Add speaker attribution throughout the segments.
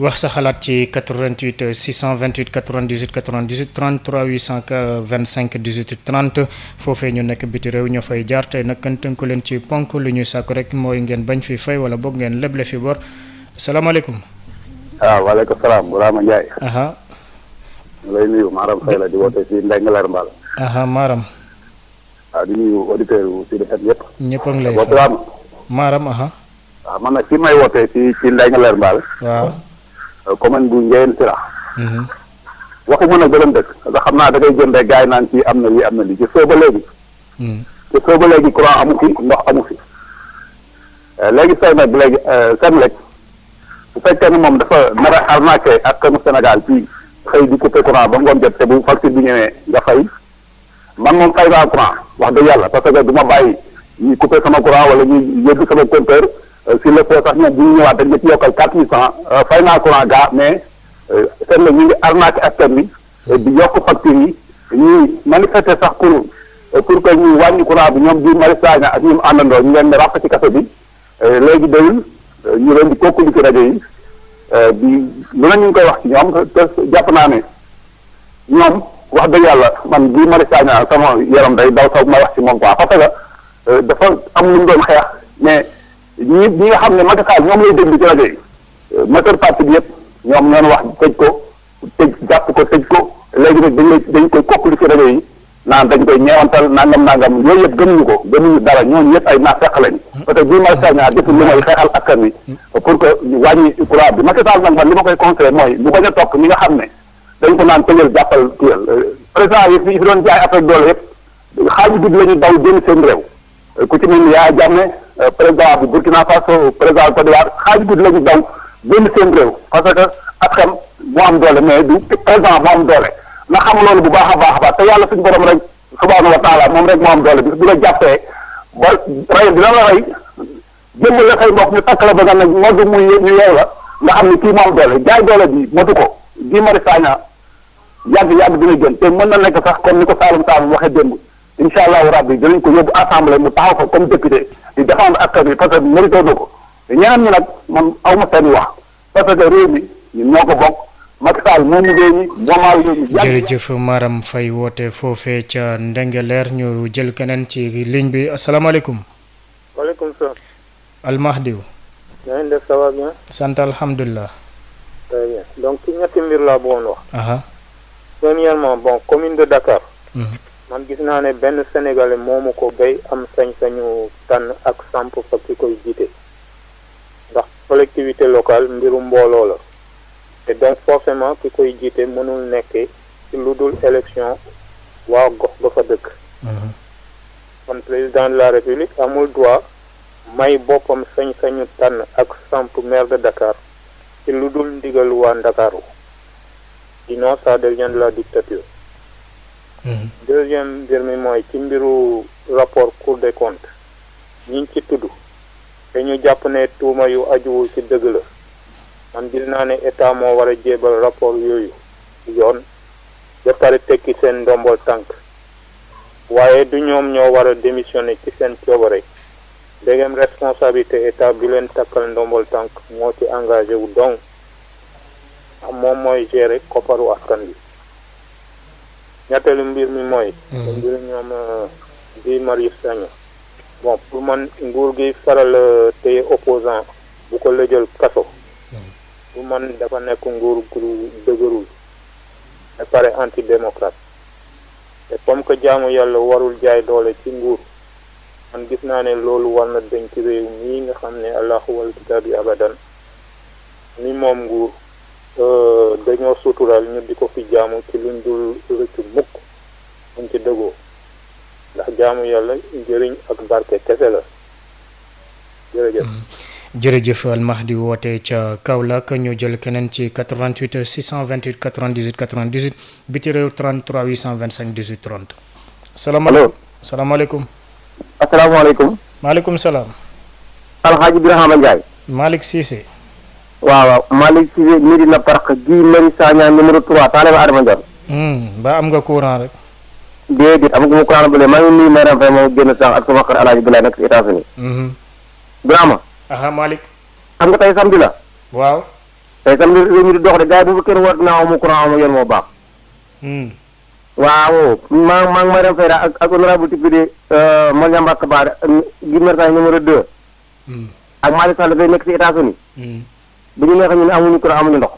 Speaker 1: wax sa xalaat ci 88 628 98 98 33 825 18 30 foofee ñu nekk biti réew ñoo fay jaar tey nag kan tënku leen ci ponk lu ñuy sàkku rek mooy ngeen bañ fi fay wala boog ngeen leble fi bor salaamaaleykum.
Speaker 2: waaw waaleykum salaam Birama Ndiaye. lay nuyu Maram Faye la di woote si Ndengler Mbal.
Speaker 1: Maram.
Speaker 2: waaw di nuyu auditeurs yu Sud FM yëpp.
Speaker 1: ñëpp a ngi lay
Speaker 2: fay
Speaker 1: Maram.
Speaker 2: waaw man nag fi may wootee si Ndengler Mbal.
Speaker 1: waaw.
Speaker 2: commune bu Ndiéyène Sira. waxuma nag beneen dëkk nga xam naa da ngay jëndee gars yi naan ci am na lii am na lii ci soo ba léegi. ci soo ba léegi courant amu fi ndox amu fi. léegi say nag léegi Senelec bu fekkee ne moom dafa nar a arnaqué askanu Sénégal fii xëy di coupé courant ba ngoon jot te bu facture bi ñëwee nga fay man moom fay naa courant wax dëgg yàlla parce que du ma bàyyi ñuy coupé sama courant wala ñuy yóbbu sama compteur sur le fait sax ñoom bu ñu ñëwaat dañ ma ci yokkal 4800 fay naa courant gaa mais seen la ñu ngi arnaqué askan bi di yokk facture yi ñuy manifester sax pour que ñu wàññi courant bi ñoom di Mari Sagna ak ñoom àndandoo ñu leen di ràpp ci kaso bi léegi doyul ñu leen di kokkuli ci rajo yi di lu ne ñu ngi koy wax ci ñoom te jàpp naa ne ñoom wax dëgg yàlla man bii Mari Sagna sama yaram day daw sax ma wax ci moom quoi parce que dafa am lu mu doon xeex mais ñi nga xam ne Macky Sall ñoom lay déglu ci rajo yi moteur parti bi yëpp ñoom ñoon wax tëj ko jàpp ko tëj ko léegi nag dañ koy kokkuli ci rajo yi naan dañ koy ñeewantal nangam yooyu yëpp gëmuñu dara ñooñu yëpp ay naafeq lañ parce que bii Mari Sagna deful lu mooy xeexal askan wi pour que ñu wàññi courant bi Macky Sall nag man li ma koy conseillé mooy bu bañ a topp ñi nga xam ne dañ ko naan tëjal jàppal kiyal président yi fi doon jaay affaire doole yëpp xaaju guddi la ñu daw jënd seen réew ku ci mel ni Yaya Jammeh président bu Burkina Faso président Côte d'Ivoire xaaju guddi la ñu daw jënd seen réew parce que askan moo am doole mais du président moo am doole na xam loolu bu baax a baax te yàlla suñu borom rek subhaanahu wa taala moom rek moo am doole bi la jàppee ba rey dina la rey jëmbal la say mbokk ñu takk la ba nga ne modu muy ñu yeew la nga xam ne kii moo am doole jaay doole bi motu ko Guy Marius Sagna yàgg dina gën te mën na nekk sax comme ni ko Saalum waxee démb incha allahu rabbi dinañ ko yóbbu assemblée mu taxaw fa comme député di défendre askan wi parce que mérito na ko ñeneen ñi nag man aw ma seen wax parce que réew mi ñun ñoo ko bokk Macky Sall moom réew mi moomaal réew mi.
Speaker 1: jërëjëf Maram Faye woote foofee ca Ndengler ñu jël keneen ci ligne bi asalaamaaleykum.
Speaker 3: waaleykum salaam.
Speaker 1: Almahdiw.
Speaker 3: na ngeen def ça va bien.
Speaker 1: sant alhamdulilah.
Speaker 3: très bien donc ci ñetti mbir laa bëggoon wax. premièrement commune de Dakar. man gis naa ne benn sénégalais moomu ko bay am sañ-sañu tànn ak samp fa ki koy jiite ndax collectivité locale mbiru mbooloo la te donc forcément ki koy jiite mënul nekkee ci lu dul élection waa gox ba fa dëkk. kon président de la république amul droit may boppam sañ-sañu tànn ak samp maire de Dakar ci lu dul ndigal waa Ndakaaru sinon ça devient de la dictature. deuxième mbir mi mooy ci mbiru rapport Cour des comptes ñi ci tudd te ñu jàpp ne tuuma yu ajuwul ci dëgg la man gis naa ne état moo war a jébal rapport yooyu yoon ba pare tekki seen ndombol tànk waaye du ñoom ñoo war a démissionner ci seen coobare ndegem responsabilité état bi leen takkal ndombol tànk moo ci engagé wu donc moom mooy gérer kopparu askan bi ñetteelu mbir mi mooy mbir ñoom Guy Marius Sagna pour man nguur gi faral téye opposant bu ko lëjal kaso bu man dafa nekk nguur gu dëgërul ba pare antidémocrate te comme que jaamu yàlla warul jaay doole ci nguur man gis naa ne loolu war na dañ ci réew mii nga xam ne allahu wal kitaabi abadan ni moom nguur dañoo sutural ñu di ko fi jaamu ci luñ dul rëccu mukk muñ ci dëggoo ndax jaamu yàlla njëriñ ak barke kese la jërëjëf.
Speaker 1: jërëjëf Almahdi woote ca Kaolack ñu jël keneen ci 88 628 98 98 biti réew 33 825 18 30.
Speaker 2: allo
Speaker 1: salaamaaleykum.
Speaker 2: asalaamaaleykum.
Speaker 1: maaleykum salaam.
Speaker 2: Alxaaji Birama Ndiaye.
Speaker 1: Malick Cissé.
Speaker 2: waaw Malick Cissé Médina Park Guy Marius Sagna numéro 3 Talib Adama Ndione.
Speaker 1: ba am nga courant rek.
Speaker 2: déedéet am nga mu courant bu lee maa ngi nuyu Maram Faye moom génn sax ak sama xar Alaaji Bilaay nekk si États-Unis. Birama.
Speaker 1: Malick.
Speaker 2: xam nga tey samedi la.
Speaker 1: waaw.
Speaker 4: tey tam réew mi di dox de gars yi bu kenn woot naa amu courant amu yoon moo baax. waaw maa ngi may dem fay ak honorable député Maliam Mbacke Ba Guy Marius Sagna numéro 2. ak Malick Sall dafay nekk si États-Unis. bu ñu neexee ñu ne amuñu courant amuñu ndox.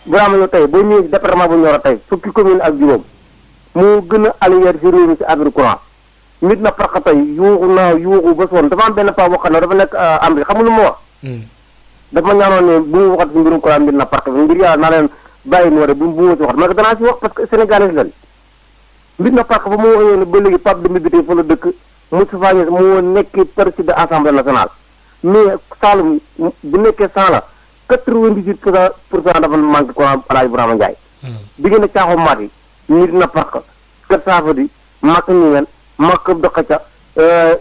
Speaker 4: Birama yow tey boo ñëwee département bu Nioro tey fukki commune ak juróom moo gën a aligné si réew mi si affaire courant nit na parq tey yuuxu ba sonn dafa am benn paa boo xam ne dafa nekk am bi xam nga lu ma wax. dafa ma ñaanoon ne bu mu waxat si mbirum courant nit na parq bi ngir yàlla naa leen bàyyi moo de bu ma si waxat mais danaa si wax parce que sénégalais lañ nit na parq ba mu waxee ne ba léegi Pape Demba Bitèye fa la dëkk Moustapha Niasse moo nekk président assemblée nationale mais Saloum bu nekkee 100 la 98% dafa manqué courant Alaaji Birama Ndiaye. diggante caaxu maat yi nit na parq kër saafadi makk ñi makk doqaca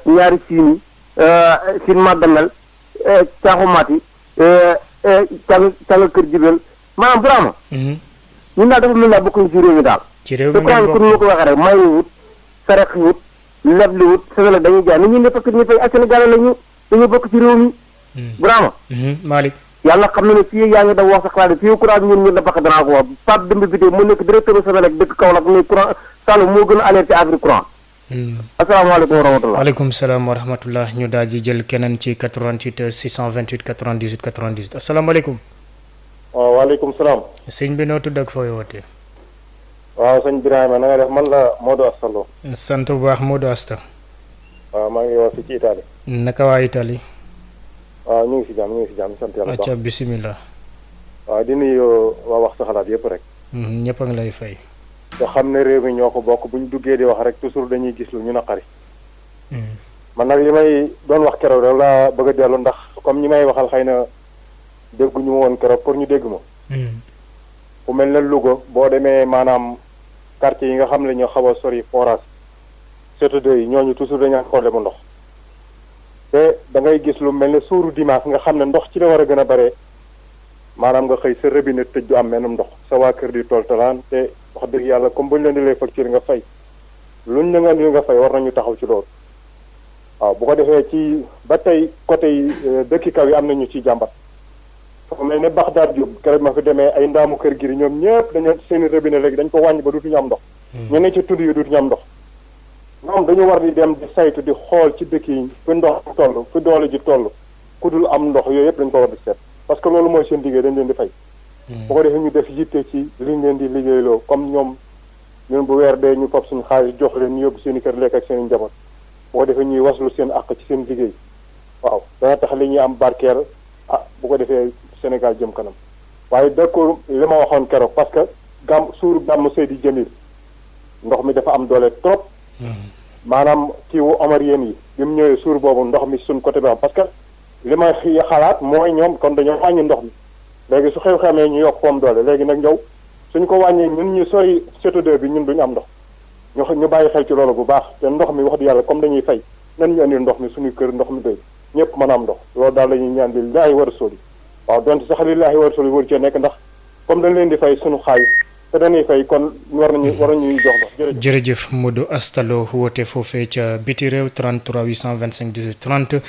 Speaker 4: ñaari siin yi siin maddamel caaxu maat yi càng kër jibel maanaam Birama ñun daal dafa mel naa bokkuñu si réew mi daal
Speaker 1: ci réew mi
Speaker 4: ngeen bokk te ko waxee rek may wut sarex wut lebli wut sesala dañuy jaay nit ñi ne parce que ñu fay ak Sénégalais lañu dañu bokk ci réew mi Birama
Speaker 1: Malick
Speaker 4: yàlla xam na ne fii yaa ngi da wax sa xalaat fii courant bi ñun ñun da bakk danaa ko wax Pape Demba Bitèye mu nekk directeur bu Sénélec dëkk Kaolack muy courant Saloum moo gën a alerté affaire courant asalaamaaleykum wa rahmatulah.
Speaker 1: waaleykum salaam wa rahmatulah ñu daal di jël keneen ci 88 628 98 98 asalaamaaleykum.
Speaker 5: waaw waaleykum salaam.
Speaker 1: sëñ bi noo tudd ak fooy wootee.
Speaker 5: waaw sëñ Birama na nga def man la Modou Asta Lo.
Speaker 1: sant bu baax Modou Asta.
Speaker 5: waaw maa ngi wax fii ci Italie.
Speaker 1: naka waa Italie.
Speaker 5: waaw ñu ngi si jàmm sant yàlla baax.
Speaker 1: acca bisimilah.
Speaker 5: waaw di nuyu waa wax sa xalaat yëpp rek.
Speaker 1: ñëpp a ngi lay fay.
Speaker 5: te xam ne réew mi ñoo ko bokk bu ñu duggee di wax rek toujours dañuy gis lu ñu naqari. man nag li may doon wax keroog rek laa bëgg a dellu ndax comme ñi may waxal xëy na dégguñu ma woon keroog pour ñu dégg ma. fu mel ne Louga boo demee maanaam quartier yi nga xam ne ñoo xaw a sori forage surtout yi ñooñu toujours dañu am problème mu ndox. te da ngay gis lu mel ne suuru dimanche nga xam ne ndox ci la war a gën a bare maanaam nga xëy sa robinet tëj du am menum ndox sa waa kër di toltalaan te wax dëgg yàlla comme bu ñu leen di lay facture nga fay luñ la nga indi nga fay war nañu taxaw ci loolu. waaw bu ko defee ci ba tey côté yi dëkki kaw yi am nañu ci jàmbat. fu mel ne Baxdaad Diop keroog ma fi demee ay ndaamu kër gi ñoom ñëpp dañoo seeni robinet léegi dañ ko wàññi ba dutuñu am ndox. ñu ne ci tudd yi dutuñu am ndox. ñoom dañu war di dem di saytu di xool ci dëkk yi fi ndox toll fi doole ji toll ku dul am ndox yooyu yëpp dañu ko war di seet parce que loolu mooy seen liggéey dañ leen di fay. bu ko defee ñu def yitte ci liñ leen di liggéeyloo comme ñoom ñun bu weer dee ñu fab suñu xaalis jox leen ñu yóbbu seen i kër lekk ak seen i njaboot bu ko defee ñuy waslu seen àq ci seen liggéey waaw dana tax li ñuy am barkeel bu ko defee Sénégal jëm kanam waaye d'accord li ma waxoon keroog parce que suuru gàmm Seydi Jamil ndox mi dafa am doole trop. maanaam kii wu Omarien yi bi mu ñëwee suur boobu ndox mi suñ côté bi am parce que li may xalaat mooy ñoom kon dañoo wàññi ndox mi léegi su xew-xamee ñu yokk foom doole léegi nag ñëw suñ ko wàññee ñun ñu sori sétodeur bi ñun duñu am ndox ñu bàyyi xel ci loolu bu baax te ndox mi wax di yàlla comme dañuy fay nan ñu andil ndox mi suñuy kër ndox mi doy ñëpp mën a am ndox loolu daal la ñuy ñaan lillaahi wa rasuuli waaw donte sax lillaahi wa rasuuli waru cee nekk ndax comme dañ leen di fay suñu xaalis te dañuy fay kon war nañuy jox ndox
Speaker 1: jërëjëf Modou Asta Lo woote foofee ca biti réew 33 825 18 30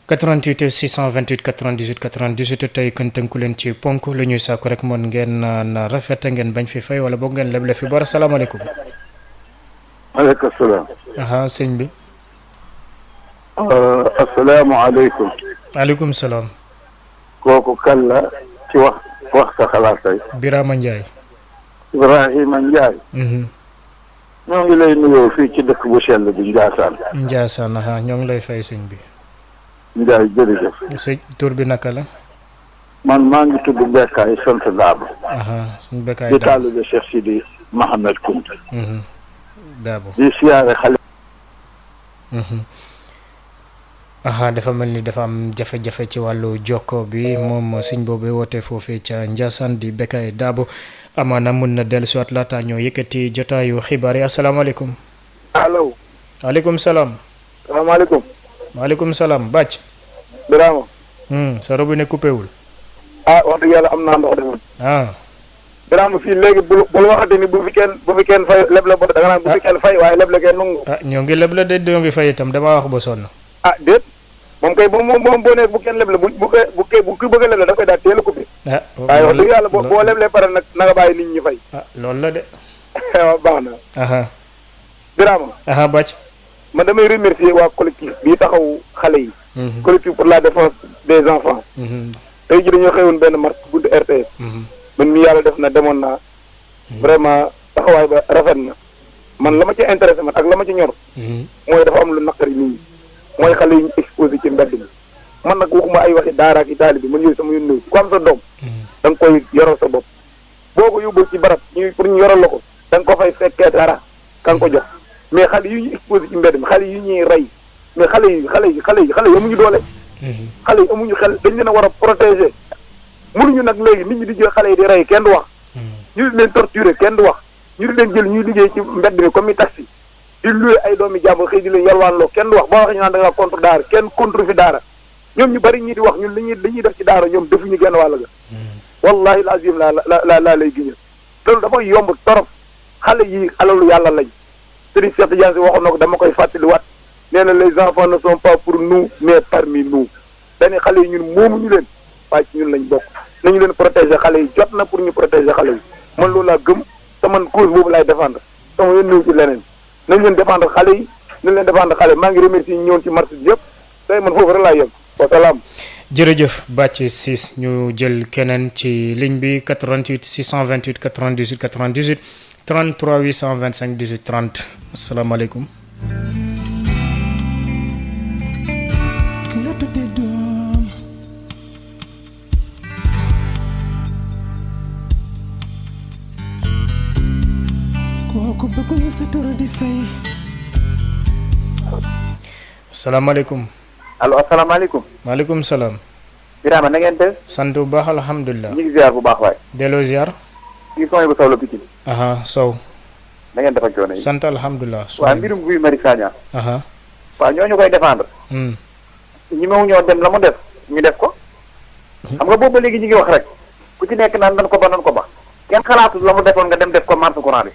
Speaker 1: 88 628 98 98 tey kan tënku leen ci ponk lu ñuy sàkku rek moon ngeen na rafet ngeen bañ fi fay wala boog ngeen leble fi bor asalaamaaleykum.
Speaker 2: maaleykum salaam.
Speaker 1: sëñ bi.
Speaker 2: asalaamaaleykum.
Speaker 1: maaleykum salaam.
Speaker 2: kooku kan la ci wax sa xalaat tey.
Speaker 1: Birama Ndiaye.
Speaker 2: Ibrahima Ndiaye. ñoo ngi lay nuyoo fii ci dëkk bu sell bi Ndiassane.
Speaker 1: Ndiassane ñoo ngi lay fay sëñ bi.
Speaker 2: Ndiaye jërëjëf.
Speaker 1: sëñ tur bi naka la.
Speaker 2: man maa ngi tudd Bekkaay sant Daabo.
Speaker 1: suñu Bekkaay
Speaker 2: di taalibe Cheikh Sidi Mohamed Kounta.
Speaker 1: Daabo.
Speaker 2: di siyaare xale.
Speaker 1: dafa mel ni dafa am jafe-jafe ci wàllu jokko bi moom sëñ boobu woote foofee ca Ndiassane di Bekkaay Daabo amaana mun na dellusiwaat laata ñoo yëkkati jotaayu xibaar yi asalaamaaleykum.
Speaker 4: allo.
Speaker 1: waaleykum salaam.
Speaker 4: salaamaaleykum.
Speaker 1: maaleykum salaam Bàcc.
Speaker 4: Birama.
Speaker 1: sa robinet coupé wul.
Speaker 4: wax dëgg yàlla am naa ndox de moom. Birama fii léegi bul waxati ni bu fi kenn fay leble ba da nga naan bu fi kenn fay waaye leble kenn nangu.
Speaker 1: ñoo ngi leble de ñoo ngi fay itam damaa wax ba sonn.
Speaker 4: déet moom kay moom boo nee bu kenn leble bu ki bëgg a leble da koy daal teel a coupé.
Speaker 2: waaye wax dëgg yàlla boo leblee pare nag na nga bàyyi nit ñi fay.
Speaker 1: loolu la de.
Speaker 2: waaw baax na. Birama.
Speaker 1: Bàcc.
Speaker 2: man damay remercier waa collectif bii taxaw xale yi. collectif pour la défense des enfants. tey jii dañoo xëyoon benn marche guddi RTS. man mii yàlla def na demoon naa. vraiment taxawaay ba rafet na. man la ma ci intéressé man ak la ma ci ñor. mooy dafa am lu naqari nit ñi. mooy xale yi ñu exposé ci mbedd mi. man nag waxuma ay waxi daara ak i taalibe man yooyu sama yónnee ku am sa doom. da nga koy yoral sa bopp. boo ko yóbbul ci barab pour ñu yoral la ko. da nga ko fay fekkee dara ka nga ko jox. mais xale yi ñu exposé ci mbedd mi xale yi ñuy rey mais xale yi amuñu doole. xale yi amuñu xel dañ leen a war a protéger. mënuñu nag léegi nit ñi di jël xale yi di rey kenn du wax. ñu di leen torturer kenn du wax. ñu di leen jël ñuy liggéey ci mbedd mi comme i taxi. di loué ay doomi jàmbur xëy di leen yalwaanloo kenn du wax boo waxee ñu naan da nga contre daara kenn contre fi daara ñoom ñu bari ñi di wax ñun li ñuy def ci daara ñoom defuñu genn wàll ga. wallahi lazim laa lay giñal loolu dafa yomb torop xale yi alalu yàlla lañ. Serigne Cheikh Tidiane Sy waxoon na ko dama koy fàttaliwaat nee na les enfants ne sont pas pour nous mais parmi nous dañuy xale yi ñun moomuñu leen waaye ci ñun lañ bokk nañu leen protéger xale yi jot na pour ñu protéger xale yi man loolu laa gëm te man cause boobu laay défendre sama yoon ñëw ci leneen nañ leen défendre xale yi nañ leen défendre xale yi maa ngi remercier ñu ñëwoon ci marché bi yëpp tey man foofu rek laa yem wasalaam.
Speaker 1: jërëjëf Bathie Ciss ñu jël keneen ci ligne bi 88 628 98 98 33 825 18 30 asalaamaaleykum. asalaamaaleykum.
Speaker 4: allo asalaamaaleykum.
Speaker 1: maaleykum salaam.
Speaker 4: Birama na ngeen def.
Speaker 1: sant bu baax alhamdulilah.
Speaker 4: ñu ngi ziar bu baax waay.
Speaker 1: delloo ziar.
Speaker 4: kii sooy bu Sow la Pikine.
Speaker 1: Sow.
Speaker 4: na ngeen def ak coono yi.
Speaker 1: sant alhamdulilah.
Speaker 4: waaw mbirum Guy Marius Sagna. waaw ñooñu koy défendre. ñi ma ñoo dem la mu def ñu def ko. xam nga boobu ba léegi ñu ngi wax rek ku ci nekk naan nan ko ba. kenn xalaatul la mu defoon nga dem def ko marché courant bi.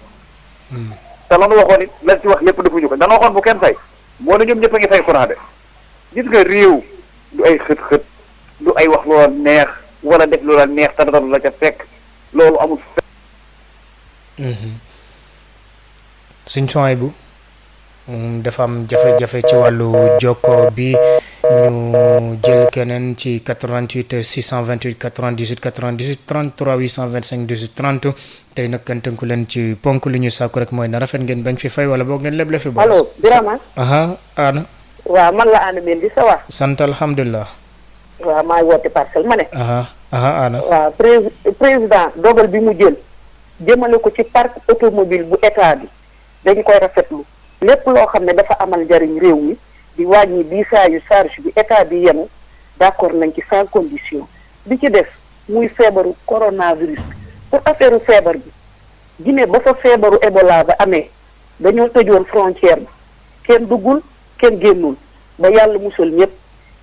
Speaker 4: te la mu waxoon it lañ ci wax lépp defuñu ko dana waxoon bu kenn fay. moo ne ñoom ñëpp a ngi fay courant de. gis nga réew du ay xët-xët du ay wax loola neex wala def loola neex te dara la ca fekk loolu amul.
Speaker 1: suñ sooy bu dafa am jafe-jafe ci wàllu jokko bi ñu jël keneen ci 88 628 98 98 33 825 18 30 tey nag kan tënku leen ci ponk li ñu sàkku rek mooy na rafet ngeen bañ fi fay wala boog ngeen leble fi.
Speaker 6: allo Birama.
Speaker 1: Ana.
Speaker 6: waaw man la Ana Mendy ça va.
Speaker 1: sant alhamdulilah.
Speaker 6: waaw maa ngi woote Parcelles ma ne.
Speaker 1: Ana.
Speaker 6: waaw président dogal bi mu jël jëmale ko ci parc automobile bu état bi dañ koy rafetlu lépp loo xam ne dafa amal njariñ réew mi di wàññi diisaayu charge bi état bi yenu d'accord nañ ci sans condition bi ci def muy feebaru coronavirus pour affaire feebar bi Guinée ba fa feebaru Ebola ba amee dañoo tëjoon frontière bi kenn duggul kenn génnul ba yàlla musal ñëpp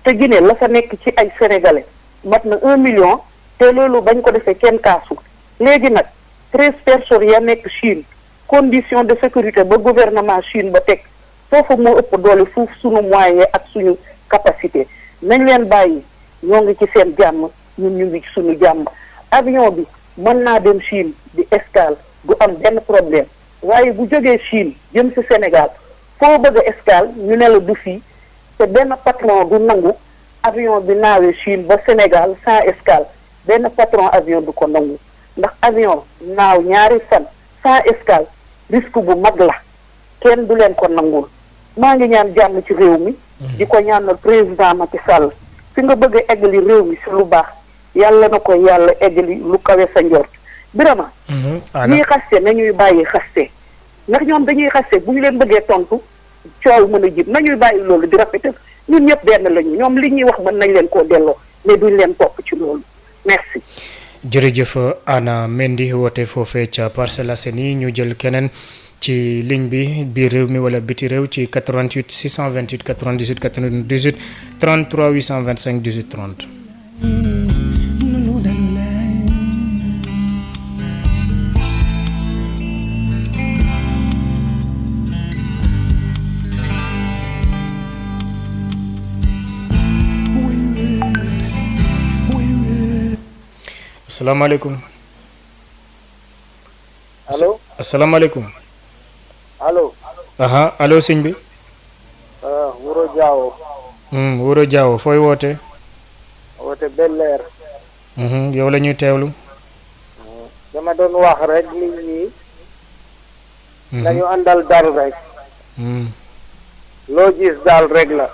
Speaker 6: te Guinée la fa nekk ci ay sénégalais mat na 1 million te loolu bañ ko defee kenn kaasu léegi nag 13 personnes ya nekk Chine condition de sécurité ba gouvernement Chine ba teg foofu moo ëpp doole fuuf suñu moyen ak suñu capacité nañ leen bàyyi ñoo ngi ci seen jàmm ñun ñu ngi ci suñu jàmm avion bi mën naa dem Chine di escale du am benn problème waaye bu jógee Chine jëm ci Sénégal foo bëgg a escale ñu ne la du fii te benn patron du nangu avion bi naawee Chine ba Sénégal sans escale benn patron avion du ko nangu ndax avion naaw ñaari fan sans escale risque bu mag la kenn du leen ko nangul maa ngi ñaan jàmm ci réew mi di ko ñaanal président Macky Sall fi nga bëgg a eggali réew mi si lu baax yàlla na ko yàlla eggali lu kawe sa njort Birama ñuy xaste nañuy bàyyi xaste ndax ñoom dañuy xaste bu ñu leen bëggee tontu coow mën a jib nañuy bàyyi loolu di rafetal ñun ñëpp benn lañu ñoom li ñuy wax mën nañ leen koo delloo mais duñ leen topp ci loolu merci.
Speaker 1: jërëjëf Ana Mendy woote foofee ca Parcelles Assainies ñu jël keneen ci ligne bi biir réew mi wala biti réew ci 88 628 98 98 33 825 18 30. asalaamaaleykum.
Speaker 7: allo.
Speaker 1: asalaamaaleykum.
Speaker 7: allo.
Speaker 1: allo sëñ bi.
Speaker 7: Wuro Diawo.
Speaker 1: Wuro Diawo fooy woote.
Speaker 7: woote Bel Air.
Speaker 1: yow la ñuy teewlu.
Speaker 7: dama doon wax rek nit ñi. nañu àndal dal rek. loo gis daal rek la.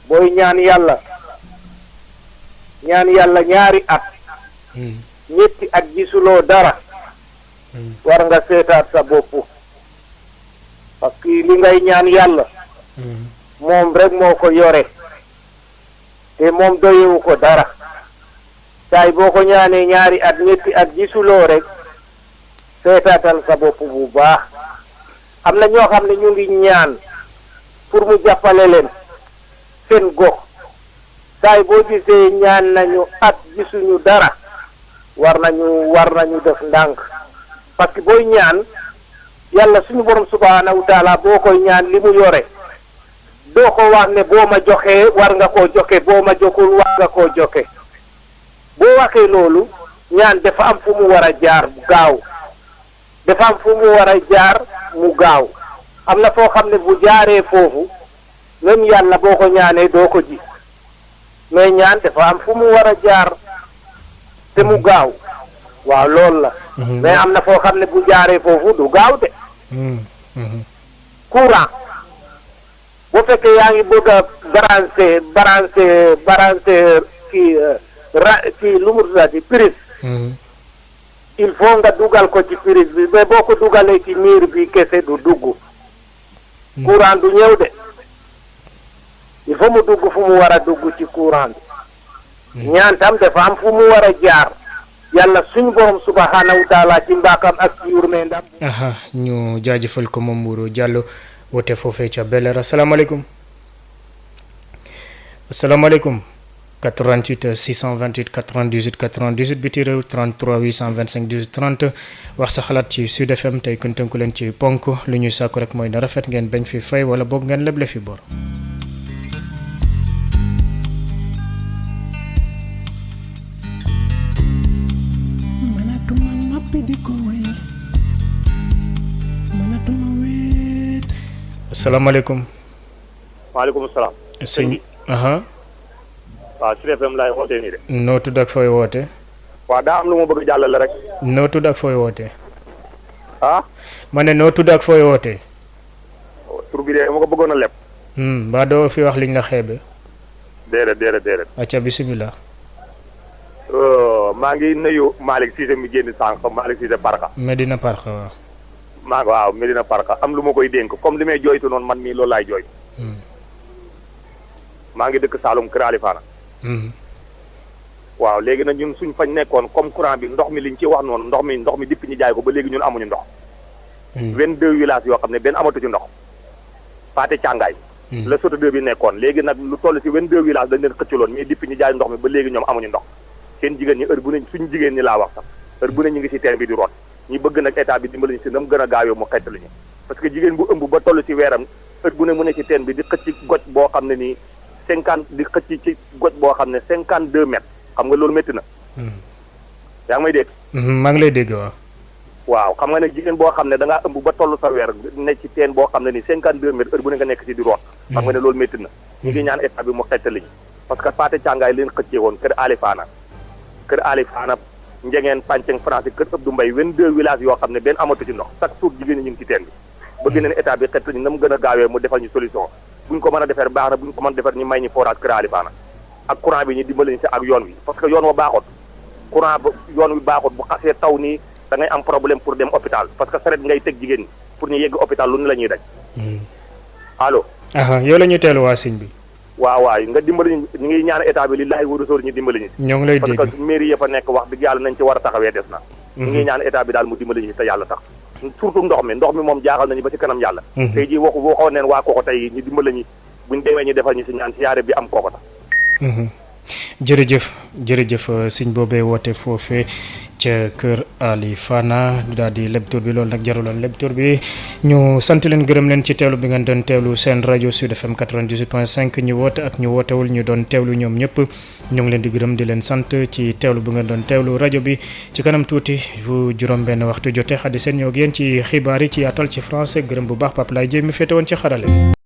Speaker 7: booy ñaan yàlla. ñaari at. ñetti at gisuloo dara. war nga seetaat sa bopp. parce que li ngay ñaan yàlla. moom rek moo ko yore. te moom doyewu ko dara. saay boo ko ñaanee ñaari at ñetti at gisuloo rek. seetaatal sa bopp bu baax. am na ñoo xam ne ñu ngi ñaan pour mu jàppale leen seen gox. saay boo gisee ñaan nañu at gisuñu dara. war nañu def ndànk. parce que booy ñaan yàlla suñu borom subhaanahu wa taala boo koy ñaan li mu yore doo ko wax ne boo ma joxee war nga koo joxe boo ma joxul war nga koo joxe boo waxee loolu ñaan dafa am fu mu war a jaar mu gaaw dafa am fu mu war a jaar mu gaaw am na foo xam ne bu jaaree foofu même yàlla boo ko ñaanee doo ko ji mais ñaan dafa am fu mu war a jaar te mu gaaw waaw loolu la. mais am na foo xam ne bu jaaree foofu du gaaw de. courant bu fekkee yaa ngi bëgg a branché kii lu mu tuddati prise. il faut nga dugal ko ci prise bi mais boo ko dugalee ci miir bi kese du dugg. courant du ñëw de. il faut mu dugg fu mu war a dugg ci courant bi. ñaan tam dafa am fu mu war a jaar. yàlla suñu borom subhaanahu wa taala ci mbaaxam ak ci yurmeendam.
Speaker 1: ñu jaajëfal ko moom Mourou Diallo woote foofee ca Bel Air asalaamaaleykum. asalaamaaleykum. 88 628 98 98 biti réew 33 825 18 30 wax sa xalaat ci Sud FM tey kon tënku leen ci ponk lu ñuy sàkku rek mooy na rafet ngeen bañ fi fay wala boog ngeen leble fi bor. asalaamaaleykum.
Speaker 8: maaleykum salaam.
Speaker 1: sëñ bi.
Speaker 8: waaw Sud FM laay wootee nii de.
Speaker 1: noo tudd ak fooy woote.
Speaker 8: waaw daa am lu ma bëgg jàllale rek.
Speaker 1: noo tudd ak fooy woote.
Speaker 8: ma
Speaker 1: ne noo tudd ak fooy woote.
Speaker 8: tur bi de ma ko bëggoon a leb.
Speaker 1: mbaa doo fi wax liñ la xeebe.
Speaker 8: déedéet.
Speaker 1: acca bisimilah.
Speaker 8: maa ngi nuyu Malick Cissé mi génn sànq Malick Cissé Parka.
Speaker 1: Medina Parka waaw.
Speaker 8: waaw Medina Parka am lu ma koy dénk comme li may jooytu noonu man mii loolu laay jooy. maa ngi dëkk Saloum Kër Alifana. waaw léegi nag ñun suñ fañ nekkoon comme courant bi ndox mi liñ ci wax noonu ndox mi dipp ñu jaay ko ba léegi ñun amuñu ndox. 22 villages yoo xam ne benn amatu ci ndox. Paate Càngaay. la soto 2 bi nekkoon léegi nag lu toll ci 22 villages dañ leen xëccaloon mais dipp ñu jaay ndox mi ba léegi ñoom amuñu ndox. seen jigéen ñi heure bu ne suñu jigéen ñi laa wax sax heure bu ne ñu ngi ci teen bi di root ñi bëgg nag état bi dimbali ñu si na mu gën a gaawee mu xett lu ñu parce que jigéen bu ëmb ba toll ci weeram heure bu ne mu ne ci teen bi di xëcc goj boo xam ne nii 52 mètres xam nga loolu métti na. yaa ngi may dégg.
Speaker 1: maa ngi lay dégg waaw.
Speaker 8: waaw xam nga ne jigéen boo xam ne da ngaa ëmb ba toll sa weer ne ci teen boo xam ne nii 52 mètres heure bu ne nga nekk ci di root. xam nga ne loolu métti na. ñu ngi ñaan état bi mu xett lu ñu parce que Paate Càngaay leen xëccee woon kër Alifana Njengeen Panceng France kër Abdou Mbaye 22 villages yoo xam ne benn amatu ci ndox chaque jour jigéen ñi ñu ngi ci teen bi bëgg nañ état bi xett ñu na mu gën a gaawee mu defal ñu solution buñ ko mën a defar baax na buñ ko mën a defar ñu may ñu forage kër Alifana ak courant bi ñu dimbali ñu si ak yoon wi parce que yoon wa baaxut courant ba yoon wi baaxut bu xasee taw nii da ngay am problème pour dem hôpital parce que saret ngay teg jigéen ñi pour ñu yegg hôpital lu ne la ñuy daj allo
Speaker 1: yow la ñuy teelu waa sëñ bi
Speaker 8: waaw nga dimbali ñu ngi ñaan état bi li laay war a sóor ñu dimbali ñu
Speaker 1: ñoo ngi lay dégg
Speaker 8: parce que mairie ya fa nekk wax dëgg yàlla nañ ci war a taxawee des na ñu ngi ñaan état bi daal mu dimbali ñu te yàlla tax surtout ndox mi moom jaaxal nañu ba ci kanam yàlla tey jii waxoon neen waa kooko tey ñu dimbali ñu buñ demee ñu defal ñu si ñaan siyaare bi am kooko tax
Speaker 1: jërëjëf sëñ boobee woote foofee ca kër Ali Fana daal di leb tur bi loolu nag jaruloon leb tur bi ñu sant leen gërëm leen ci teewlu bi ngeen doon teewlu seen rajo Sud FM 98.5 ñu woote ak ñu wootewul ñu doon teewlu ñoom ñëpp ñu ngi leen di gërëm di leen sant ci teewlu bi ngeen doon teewlu rajo bi ci kanam tuuti bu juróom-benn waxtu jotee xaddi seen ñoo ak yéen ci xibaar yi ci yaatal ci français gërëm bu baax Pape Laye Dieng mi féete woon ci xarale